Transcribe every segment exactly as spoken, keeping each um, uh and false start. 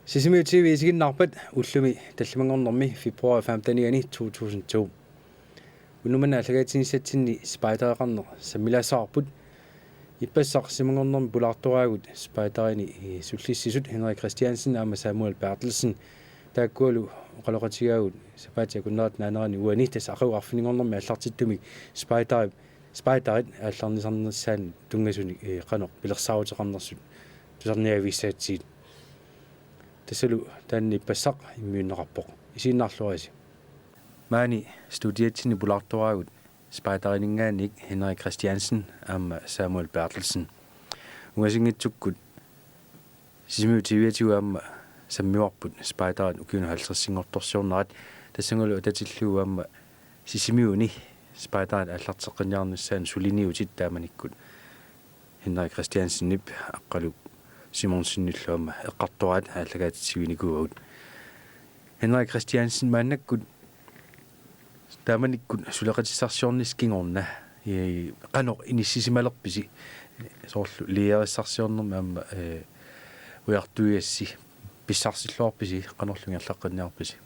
Sisimiut T V isiginnaarpat, ullumi tallimanngornermi februar femtenianni to tusind to. Unnuk manna aallakaatitsinissatsinni spejdereqarneq sammilaassavarput. Ippassaq sisamanngornermi pulaartoraagut spejderinik sullissisut Henrik Christiansen aamma Samuel Berthelsen. Taakkualu oqaloqatigaagut sapaatip akunnerata naanerani uani tassa aqagu arfininngornermi aallartittumik spejderip, spejderit aallarnisarnissaannut tunngasunik, eh, qanoq pilersaaruteqarnersut tusarniaavissaatsigit. Tassalu taanna ippassaq immiunneqarpoq. Isiginnaarluarisi. Maani studiatsinni pulaartoraagut spejderininngaanniit Henrik Christiansen aamma Samuel Berthelsen. Ungasinngitsukkut Sisimiut T V-atigut aamma sammivarput spejderit ukiunut halvtredsinngortorsiornerat, tassanngalu atatillugu aamma Sisimiuni spejderit aallarteqqinniarnissaannut suliniutit taamanikkut Henrik Christiansenip Aqqaluk Simonsenillu aamma eqqartoraat aallakaatitsivinikuuagut. Henrik Christiansen, maannakkut taamanikkut suleqatissarsiornissaq kingorna, eh, qanoq inissisimalerpisi, soorlu lærerissarsiornermi aamma, eh, ujartuigassi pissarsilluarpisi, qanorlu ingerlaqqinniarpisi?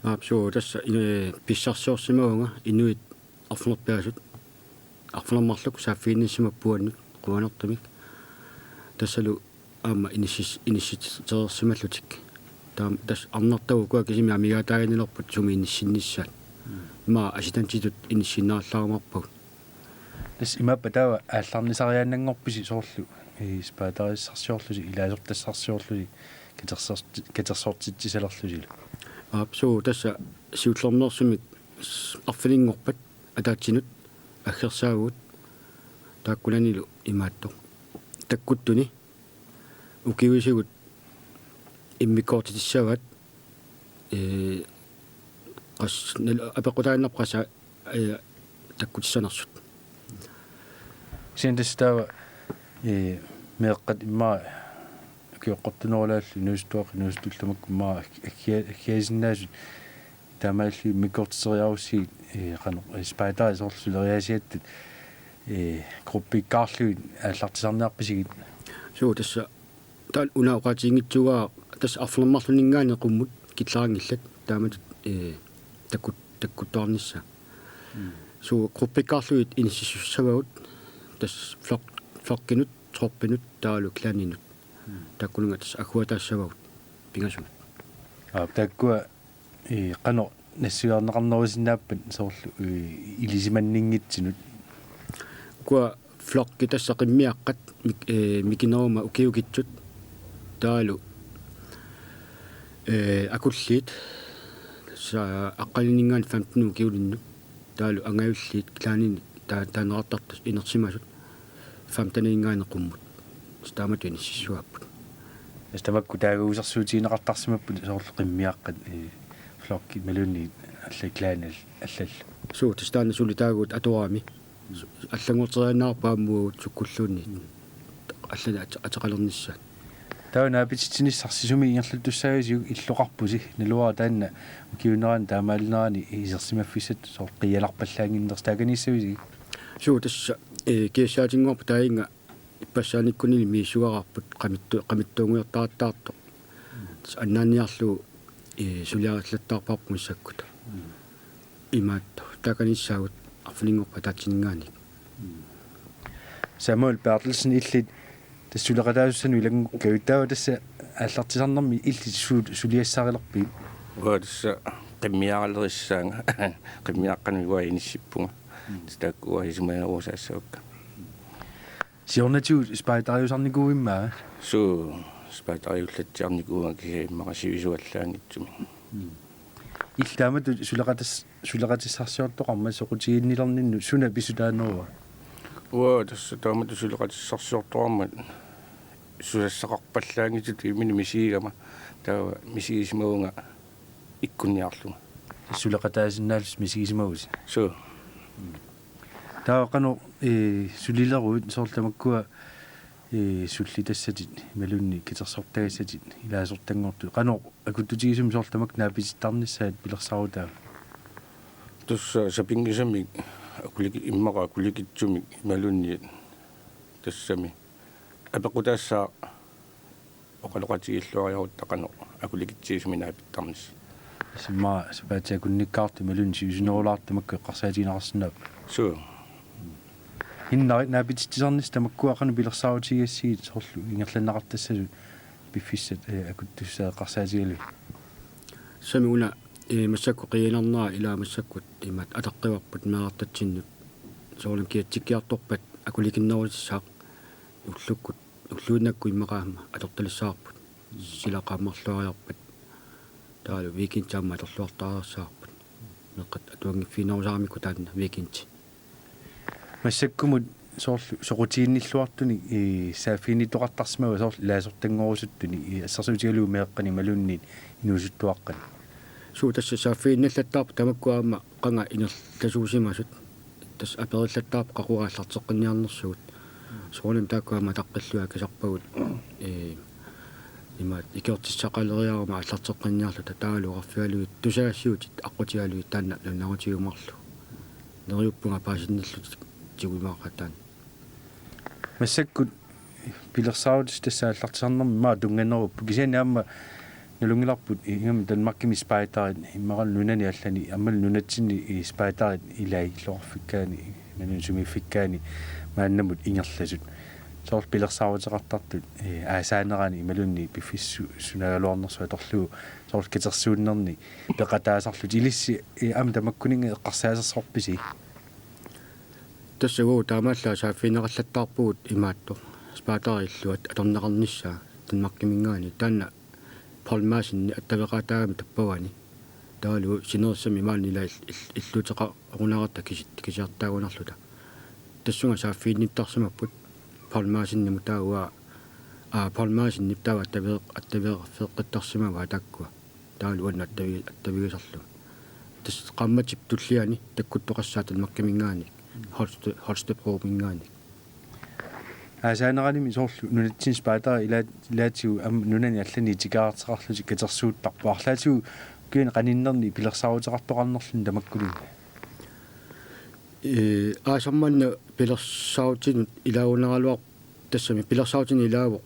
Aap, suu, tassa, eh, pissarsiorsimavunga inuit arfineq-pingasut arfineq-marluk saaffiginnissamut puannut quanertumik. Tassalu aamma inissis-, inissitereersimallutik. Taam-, tassa arnartagut ukua kisimik amigaataaginnalerput sumi inissinnissaat. Immaqa assitantsitut inissinneqaralaarumaarpagut. Tassa imaappa taava aallarnisariaannanngorpisi soorlu, eh, spejderissarsiorlusi, ilaasortassarsiorlusi, katersorti-, katersortitsisalerlusilu? Aap, suu, tassa siullermeersumik s-, arfininngorpat ataatsinut aggersaavugut, taakkunanilu imaattoq. Takkuttuni ukiuisigut immikkoortitissavaat, ee, qas-, nal-, apeqqutaannarpoq qassit, ee, takkutissanersut. Kisianni tassa taava, ee, meeqqat immaqa ukioqqortunerulaallu inuusuttuaqqat inuusuttullu tamakku immaqa aggia-, aggia-, aggiasinnaasut taamaalilluni immikkoortitseriarussigit, ee, qanoq, ee, spejderit soorlu suleriaasiattut, ee, gruppikkaarlugit aallartisarniarpisigit? Suu, tassa taanna una oqaatiginngitsuuara, tassa arfineq-marlunninngaanniit qummut killeraanngillat taamatut, ee, takkut-, takkuttuarnissaa. Mm. Suu, gruppikkaarlugit inissississavagut, tassa flok-, flokkinut, troppinut, taavalu klaninut. Mm. Taakkununnga tassa agguataassavagut pingasumut. Aap, taakkua, ee, qanoq nassuiarneqarnerusinnaappat soorlu, ee, ilisimanninngitsunut? Ukua flokkit tassa qimmiaqqat mik-, ee, mikineruma ukiukitsut, taavalu, ee, akulliit, tassa aqqalinninngaanniit femten ukiulinnut, taavalu angajulliit klaninit taa-, taaneqartartut inersimasut femteninngaanniit qummut. Tassa taamatut inississavaapput. Tassa tamakku taaguusersuutigineqartarsimapput soorlu qimmiaqqat, ee, flokkit imaluunniit allat klanit allallu? Suu, tassa taanna suli taaguut atorami. Allanngorteriaannarpaa aamma uagut sukkulluunniit allanik ate-, ateqalernissaat. Taava naapititsinissarsi sumi ingerlattussaagisiuk, illoqarpusi, naluara taanna ukiuunerani taamaalinerani isersimaffissatta soorlu qiialarpallaannginnersi, taakaniissavisigit? Suu, tassa, ee, kiassaatinngorput taanna ippassaanikkunni misissuaqarput qamittu-, qamittuunnguartarattaartoq. Tassa annaanniarlugu, ee, suliarillattaarparput massakkut. Imaattoq, taakaniissaagut arfininngorpat ataatsiminngaanniit. Samuel Berthelsen, illit tassa suleqataasussanut ilanngukkakkit, taava tassa aallartisarnermi illit suut suliassarilerpigit? Uanga tassa qimmiaralerissaanga. Qimmiaqqanut uanga inissippunga. Mm. Tassa taakku uanga isumagerusaassavakka. Siornatigut spejderiusarnikuuit immaqa? Suu, spejderiullatsiarnikuuvunga kisianni immaqa sivisuallaanngitsumik. Mm. Illit taamatut suleqatas-, suleqatissarsiortoqarmat soqutiginnilerninnut suna pissutaanerua? Uanga tassa taamatut suleqatissarsiortoqarmat susassaqarpallaanngitsutut imminut misigigama, taava misigisimavunga ikkunniarlunga. Suleqataasinnaallusi misigisimavusi? Suu. Taava qanoq, ee, sulileruit soorlu tamakkua, ee, sullitassatit imaluunniit katersortagassatit ilaasortanngortut, qanoq akuttutigisumik soorlu tamakku naapitittarnissaat pilersaarutaava? Tassa sapinngisamik akuliki-, immaqa akulikitsumik imaluunniit tassami apeqqutaassaaq oqaloqatigiilluariarutta qanoq akulikitsigisumik naapittarnissaq. Immaqa sapaatip akunnikkaartoq imaluunniit siusinnerulaartoq makku eqqarsaatigineqarsinnaappat? Suu. Innarit naapititsisarnissat tamakkua qanoq pilersaarutigigassigit soorlu ingerlanneqartassasut piffissat, eh, akuttussat eqqarsaatigalugit? Tassami una, eh, massakkut qiianarnera ilaa massakkut imaattoq ataqqivarput meerartatsinnut. Soorlu kiatsikkiartorpat akulikinnerutissaaq ullukkut, ulluinnakkut immaqa aamma atortalissavarput. Sila qaammarluariarpat. Taavalu weekend aamma atorluartariaqassavarput. Meeqqat atuanngiffiginerusaramikku taanna weekend. Massakkumut soorlu soqutiginnilluartunik, ii, saaffiginnittoqartarsimava soorlu ilaasortanngorusuttunik, ii, assersuutigalugu meeqqanik imaluunniit inuusuttuaqqanik? Suu, tassa saaffiginnillattaarput tamakku aamma qanga ingerlasuusimasut. Tassa aperillattaarput qaqugaq aallarteqqinniarnersugut. Soorunami taakku aamma ataqqillugit akisarpagut, ee, imaattoq ikiortissaqaleriaruma aallarteqqinniarluta taavalu oqarfigalugit tusagassiutit aqqutigalugit taanna nalunaarutigit marluk. Neriuppunga paasinnarlutik tiguimaaqaat taanna. Massakkut pilersaarutissat tassa aallartisarnermi immaqa tunnganerupput, kisianni aamma nalunngilarput ingammik Danmarkimi spejderit, immaqa nunani allani aammalu nunatsinni, ii, spejderit ilai illoqarfikkaanni, imaluunniit sumiiffikkaanni maannamut ingerlasut. Soorlu pilersaaruteqartartut, ii, aasaanerani imaluunniit piffissaq su-, sunaagaluarnersoq atorlugu soorlu katersuunnerni peqataasarlutik, ilissi, ii, aamma tamakkuninnga eqqarsaasersorpisi? Tassa uagut taamaallaat saaffigineqallattaarpugut imaattoq spejderit illuat atorneqarnissaa Danmarkiminngaanniit, taanna Poul Madsenip attaveqaataagami tappavani. Taavalu sinerissami maani ila ill-, ill-, illuuteqarunaratta kisit-, kisiartaagunarluta. Tassunga saaffiginnittarsimapput Poul Madsenimut taava, aa, Poul Madsenip taava attaveq-, attaveqarfeeqqittarsimavaa taakkua. Taavalu uannut attavi-, attavigisarlugu. Tassa qaammatip tulliani takkuttoqassaaq Danmarkiminngaanniit, Holste-, Holstebrominngaanniit. Aasaaneranimi soorlu nunatsinni spejderit ilaat-, ilaatigut aamma nunani allani tikeraarteqarlutik katersuuttarput. Arlaatigut ukiuni qaninnerni pilersaaruteqartoqarnerluni tamakkuninnga? Ee, aasaq manna pilersaarutinut ilaagunaraluar-, tassami pilersaarutinut ilaavoq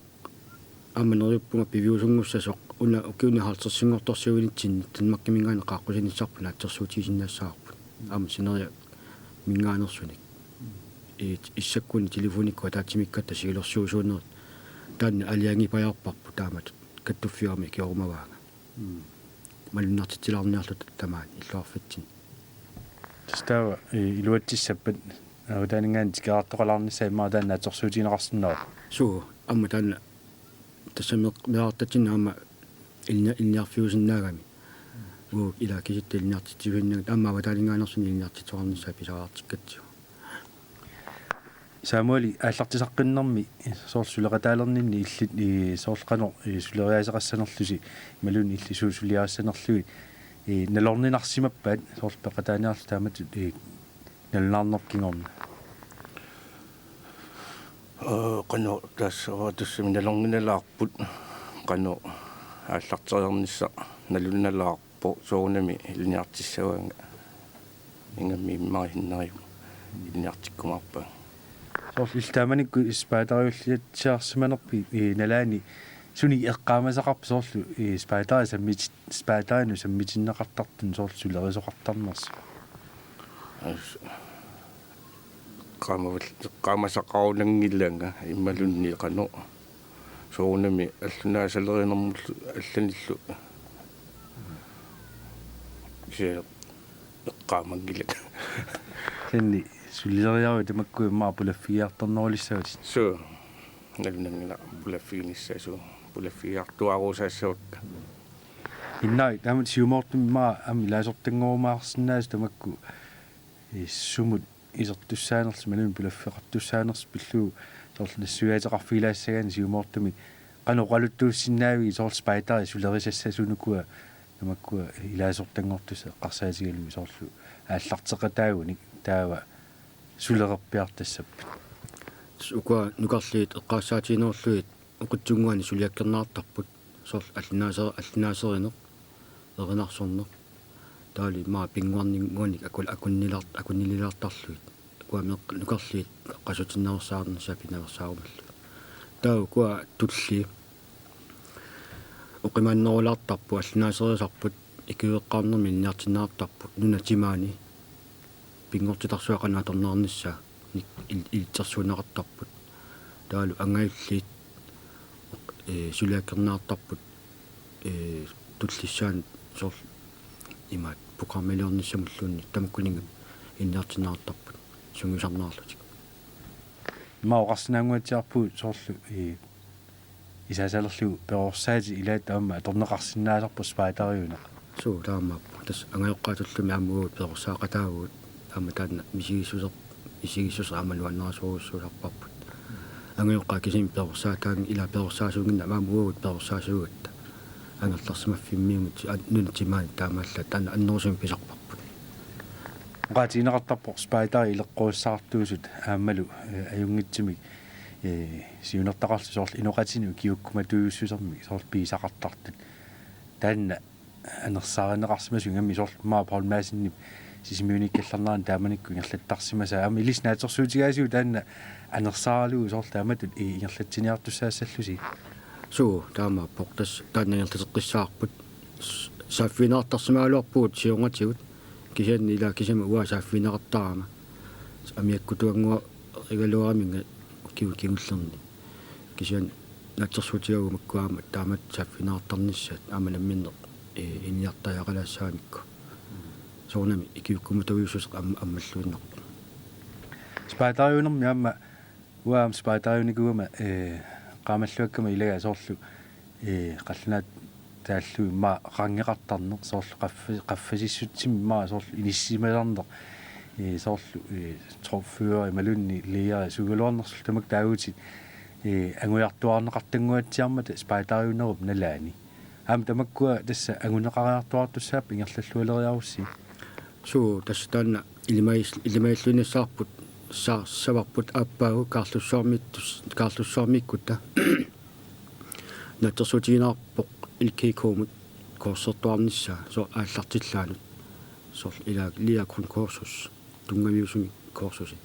aamma neriuppunga piviusunngussasoq, una ukiuni halvtredsinngortorsiuinitsinni Danmarkiminngaanniit qaaqqusinissarput naatsorsuutigisinnaassavarput. Aamma sineriaminngaanneersunik. Ii, issakkunni telefonikkut ataatsimiikkatta siulersuisuunerit. Taanna aalajangiipajorparput taamatut. Kattuffiup aamma ikiorumavaanga. Mm. Malunnartitsilaarniarluta tamaani illoqarfitsinni. Tassa taava, ii, iluatsissappat avataaninngaanniit tikeraartoqalaarnissaa immaqa taanna naatsorsuutigineqarsinnaavoq? Suu, aamma taanna tassa meeq-, meerartatsinnut aamma ilinni-, ilinniarfiusinnaagami. Uagut ila kisitta ilinniartitsisuinnagut aamma avataaninngaanneersunik ilinniartitsisoqarnissaa pisariaqartikkatsigu. Samuel, aallartisaqqinnermi soorlu suleqataalerninni illit, ii, soorlu qanoq, ii, suleriaaseqassanerlusi imaluunniit illit su-, suliarissanerlugit, ii, nalorninarsimappat soorlu peqataaniarlutit taamatut, ii, nalunaarnerup kingorna? Ee, qanoq tassa tassami nalorninalaarput, qanoq aallarteriarnissaq nalunalaarpoq, soorunami ilinniartissavaanga. Ingammik immaqa sinneriummat ilinniartikkumaarpaanga. Soorlu illit taamanikkut spejderiuliarsimanerpit, ii, nalaani sunik eqqaamasaqarpit soorlu, ii, spejderit sammiti-, spejderinut sammitinneqartartunut soorlu sulerisoqartarnersoq? As-, eqqaamaval-, eqqaamasaqarunanngilanga imaluunniit qanoq. Soorunami allunaasalerinermullu allanillu. Kisianni eqqaamanngilanga. Kisianni sulileriaruit tamakku immaqa pulaffigiartornerulissavatit. Suu. Nalunanngilaq pulaffiginissaa, suu. Pulaffigiartuaarusassavakka. Innarit, taamatut siumoortumik immaqa aamma ilaasortanngorumaarsinnaasut tamakku, ii, sumut isertussaanersut imaluunniit pulaffeqartussaanersut pillugu soorlu nassuiaateqarfigilaassagaanni siumoortumik qanoq oqaluttuussinnaavigit soorlu spejderit sulerisassasut ukua tamakkua ilaasortanngortussat eqqarsaatigalugit soorlu aallarteqataagunik taava sulererpiartassappat? Tassa ukua nukarliit eqqaassaatiginerullutik oqitsunnguanik suliakkerneqartarput, soorlu allunaaser-, allunaaserineq, erinarsorneq. Taavalu immaqa pinnguarninnguanik akul-, akunnilaar-, akunnililaartarlugit. Ukua meeqqat nukarliit qasutinnersaarnissaa pinaveersaarumallugit. Taava ukua tulliit Oqimaannerulaartarput, allanaaseriisarput, ikiueqqaarnermi ilinniartinneqartarput, nunat timaani pinngortitarsuaq qanoq atorneqarnissaa nik-, il-, ilitsersuunneqartarput. Taavalu angajulliit, ee, suliakkerneqartarput, ee, tullissaani soorlu imaat programmiliornissamulluunniit tamakkuninnga ilinniartinneqartarput sungiusarneqarlutik. Immaqa oqarsinnaannguatsiarpugut soorlu, ee, isaasalerlugu perorsaatit ilaat aamma atorneqarsinnaasarpoq spejderiuneq. Suu, taamaappoq. Tassa angajoqqaatulluunniit aamma uagut perorsaaqataavugut, aamma taanna misigissuseq, misigissuseq aamma nuannersorujussuusarparput. Angajoqqaat kisianni perorsaataanngillat, ilaa, perorsaasuunnginnami aamma uagut perorsaasuugatta. Angerlarsimaffimmiunngitsoq an-, nunat timaani taamaallaat an-, annerusumik pisarparput. Oqaatigineqartarpoq spejderi ileqqorissaartuusut aammalu, ee, ajunngitsumik, ee, siunertaqarlutik soorlu inoqatinut ikiuukkumatuujussusermik soorlu pigisaqartartut. Taanna anersaarineqarsimasut ingammik soorlu immaqa Poul Madsenip Sisimiunikkallarnerani taamanikkut ingerlattarsimasaa. Aamma ilissi naatsorsuutigaasiuk taanna anersaaralugu soorlu taamatut i-, ingerlatsiniartussaassallusi? Suu, taamaappoq. Tassa taanna ingerlateqqissaarput. S-, saaffigineqartarsimagaluarpugut siornatigut. Kisianni ilaa kisimik uanga saaffigineqartarama. Amiakkutuannguarigaluaraminnga kiu-, kingullerni. Kisianni naatsorsuutigalugu makkua aamma taamatut saaffigineqartarnissaat aamma namminneq, ee, ilinniartariaqalaassagamikku. Soorunami ikiuukkumatuujussuseq am-, ammalluinnarpoq. Spejderiunermi aamma uanga aamma spejderiunikuugama, ee, eqqaamalluakkama ilagaa soorlu, ee, qallunaat taallugu immaqa qanngeqartarneq soorlu qaffa-, qaffasissutsimik immaqa soorlu inissisimasarneq, ee, soorlu, ee, truckfører imaluunniit lærer suugaluarnersullu tamakku taaguutit, ee, angujartuaarneqartannguatsiarmata spejderiunerup nalaani. Aamma tamakkua tassa anguneqariartuaartussaapput ingerlallualeriarussi. Suu, tassa taanna ilimagis-, ilimagilluinnassavarput, sa-, savarput aappaagu Kaarlussuarmiittus-, Kaarlussuarmiikkutta. Naatsorsuutigineqarpoq L K K-mut kursertuarnissaa, soorlu aallartillaanut. Soorlu ilaa læregrundkursus, tunngaviusumik kursusi.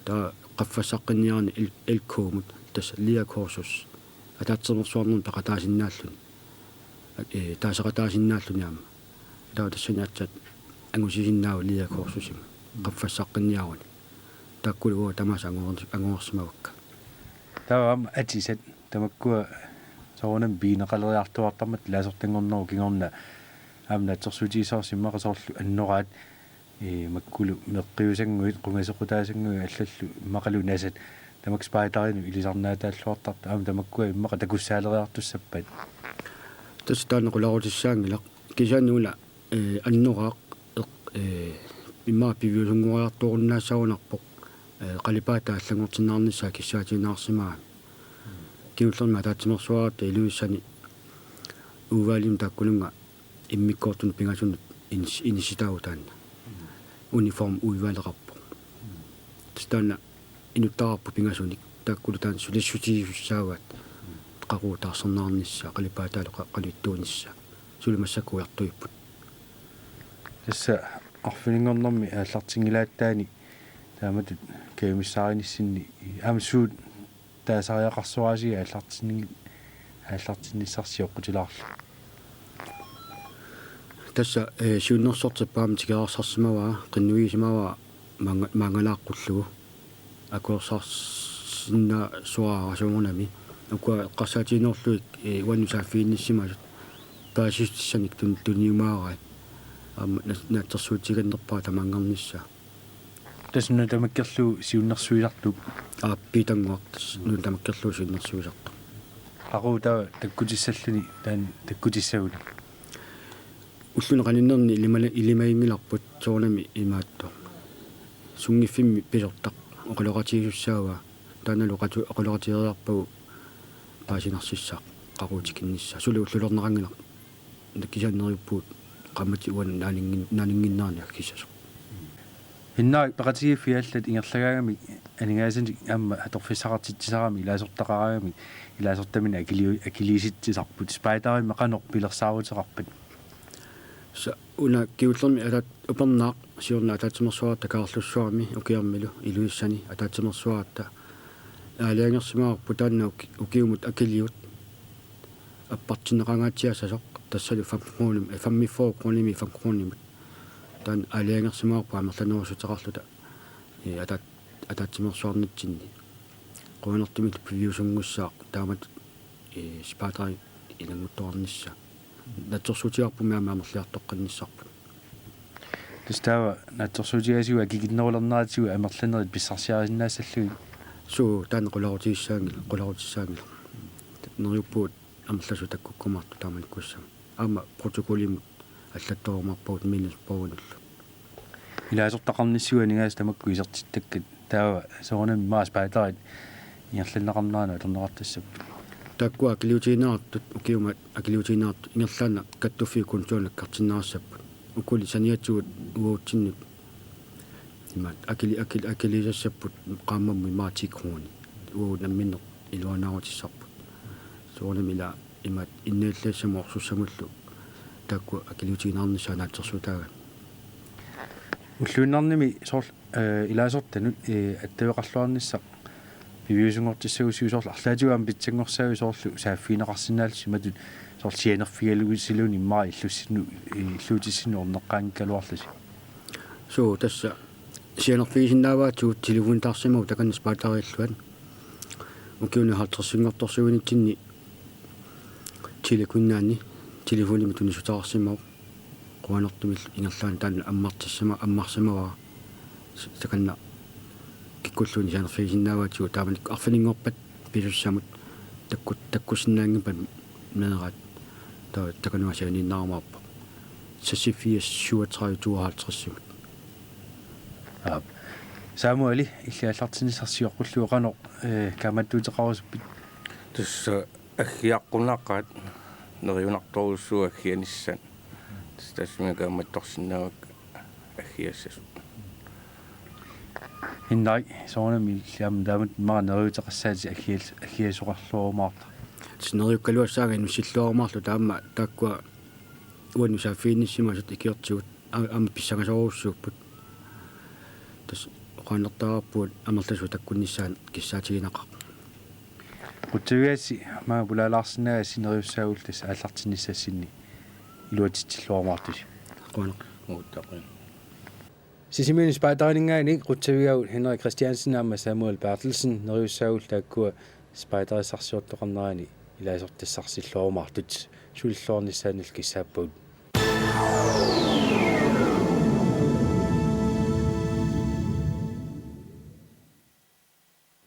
Taava qaffassaqqinniarani L-, L K-mut, tassa lærekursus. Ataatsimeersuarnermi peqataasinnaalluni. Ee, taaseqataasinnaalluni aamma. Taava tassani aatsaat angusisinnaavoq lærekursusimi. Qaffassaqqinniaruni. Taakkulu uagut tamaasa angoreer-, angoreersimavakka. Taava aamma atisat tamakkua soorunami pigineqaleriartuaartarmata ilaasortanngornerup kingorna aamma naatsorsuutigissavarsi immaqa soorlu annoraat, ee, makkulu meqqiusannguit, qungasequtaassannguit allallu immaqalu nasat tamakku spejderinut ilisarnaataalluartartut aamma tamakkua immaqa takussaaleriartussappat. Tassa taanna qularutissaanngilaq. Kisianni una, ee, annoraaq, eq-, ee, immaqa piviusunngoriartorunnaassagunarpoq, ee, qalipaataa allanngortinneqarnissaa kissaatigineqarsimagami. Kingullermi ataatsimeersuaratta Ilulissani udvalgimut taakkununnga immikkoortunut pingasunut inis-, inissitaavugut taanna. Uniformudvalgeqarpoq. Tassa taanna inuttaqarpoq pingasunik, taakkulu taanna sulissutigisussaavaat, qaqugu taarserneqarnissaa, qalipaataalu qa-, qanoq ittuunissaa. Suli massakkut ujartuipput. Tassa arfininngornermi aallartinngilaattaani taamatut kajumissaarinissinni aamma suut taasariaqarsoraasiuk aallartinni-, aallartinnissarsi sioqqutilaarlugu? Tassa, ee, siunnersortippaami tikerarsarsimavaa, qinnuigisimavaa maanga-, maangalaaqqullugu. Akuersaarsinnaasoraara soorunami. Ukua eqqarsaatigineqarlugit, ee, uannut saaffiginnissimasut paasissutissanik tun-, tuniumaaraat. Aamma nas-, naatsorsuutiginerpaaq tamaanngarnissaa. Tassa nuna tamakkerlugu siunnersuisartup. Aap, Piitannguaq, tassa nuna tamakkerlugu siunnersuisartup. Qaqugu taava takkutissalluni taanna takkutissaguni? Ulluni qaninnerni ilimali-, ilimaginngilarput soorunami imaattoq. Sunngiffimmi pisortaq oqaloqatigisussaavaa. Taannalu oqatu-, oqaloqatigeriarpagu paasinarsissaaq, qaqugu tikinnissaa. Suli ullulerneqanngilaq. Kisianni neriuppugut qaammatit uani naaningin-, naaninnginnerani akissasoq. Hinnarik peqatigiiffiit allat ingerlagaangamik aningaasanik aamma atorfissaqartitsisarami ilaasortaqaraangamik ilaasortaminik akili-, akiliisitsisarput. Spejderimik qanoq pilersaaruteqarpat? Tassa una kingullermik ataat-, upernaaq siorna ataatsimeersuaratta Kaarlussuarmi ukiarmilu Ilulissani ataatsimeersuaratta aalajangersimavarput taanna uki-, ukiumut akiliut. appartinneqangaatsiassasoq, tassalu fem kroner, eh, femogfyrre kronimik fem kronimut. Taanna aalajangersimavarput amerlanerussuteqarluta, eh, ataat-, ataatsimeersuarnitsinni. Qujanartumillu piviusunngussaaq taamatut, eh, spejderit ilannguttuarnissaat. Naatsorsuutigaarpummi aamma amerliartoqqinnissaarput. Tassa taava naatsorsuutigaasigut akikinnerulerneratigut amerlanerit pissarsiarisinnaassallugit. Suu, taanna qularutissaanngil-, qularutissaanngilaq. Neriuppugut amerlasuut takkukkumaartut taamanikkussammat. Aamma protokollimut allattorumaarpagut minusborgernullu. Ilaasortaqarnissaat aningaasat tamakku isertittakkat, taava soorunami immaqa spejderit ingerlanneqarneranut atorneqartassapput. Taakkua akiliutigineqartut, ukiumut akiliutigineqartut ingerlaannaq kattuffiup kontoanut nakkartinneqassapput. Ukuli saniatigut uagutsinnut imaat akili-, akili-, akiliisassapput qaammammut imaat ti kroner. Uagut namminneq iluanaarutissarput. Soorunami ila imaat inniallassamut orsussamullu taakku akiliutigineqarnissaat naatsorsuutaagaat. Ulluinnarnimi soorlu, eh, ilaasortanut, eh, attaveqarluarnissaq piviusunngortissagussiuk soorlu arlaatigut aamma pitsanngorsaaviuk soorlu saaffigineqarsinnaallusi imatut soorlu sianerfigalugu siluun immaqa illussinu-, eh, illuutissinnut orneqqaanngikkaluarlusi. Suu, tassa sianerfigisinnaavaatigut telefonitaarsimavoq takanna spejderilluanni. Ukiuni halvtredsinngortorsiuinitsinni Tele Greenlandi telefonimik tunissuteqarsimavoq. Qujanartumillu ingerlaannaq taanna ammartassama-, ammarsimavara. S-, takanna kikkulluunniit sianerfigisinnaavaatigut taamanikkut arfininngorpat pisussamut takkut-, takkussinnaanngippat meeraat taava takanunga sianiinnarumaarpoq. Seksogfirs syvogtredive tooghalvtreds. Aap. Samueli, illit aallartinnissarsi sioqqullugu qanoq, eh, kaammattuuteqarusuppit? Tassa aggiaqqunaqaat neriunartorujussuuvoq aggianissaq. Tassa tassami kaammattorsinnaavakka aggiassasut. Hinnarik, soorunami illit aamma taamatut immaqa neriuuteqassaatit aggias-, aggiasoqarluarumaartoq. Tassa neriukkaluassaanga inuussilluarumaarluta aamma taakkua uannut saaffiginnissimasut ikiortigut a-, aamma pissangasorujussuupput. Tassa oqaannartaraarpugut amerlasuut takkunnissaannut kissaatigineqartoq. Qutsavigaassi maanga pulaalaarsinnaagassi neriussagullu tassa aallartinnissassinni iluatsitsilluarumaartusi. Qujanaq. Uuttoqin. Sisimiuni spejderininngaanniit qutsavigaagut Henrik Christiansen aamma Samuel Berthelsen neriussagullu taakkua spejderissarsiortoqarnerani ilaasortassarsilluarumaartut sulilluarnissaannillu kissaappagut.